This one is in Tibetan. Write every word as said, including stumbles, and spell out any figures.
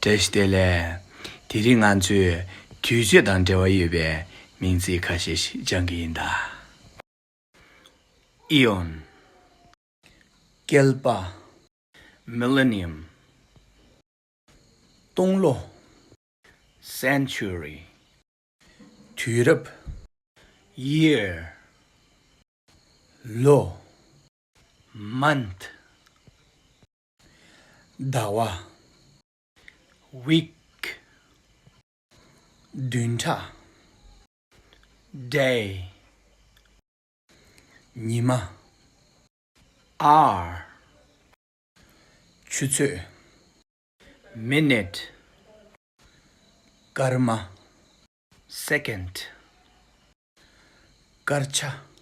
བཀྲ་ཤིས་བདེ་ལེགས། དེ་རིང་ང་ཚོས་དུས་ཚོད་དང་འབྲེལ་བ་ཡོད་པའི་མིང་ཚིག་ཁ་ཤས་ཤིག་སྦྱང་གི་ཡིན་ད། Eon. བསྐལ་པ། Millennium. སྟོང་ལོ། Century. དུས་རབས། Year. ལོ། Month. ཟླ་བ། Week. བདུན་ཕྲག Day. ཉི་མ། Hour. ཆུ་ཚོད། Minute. སྐར་མ། Second. སྐར་ཆ།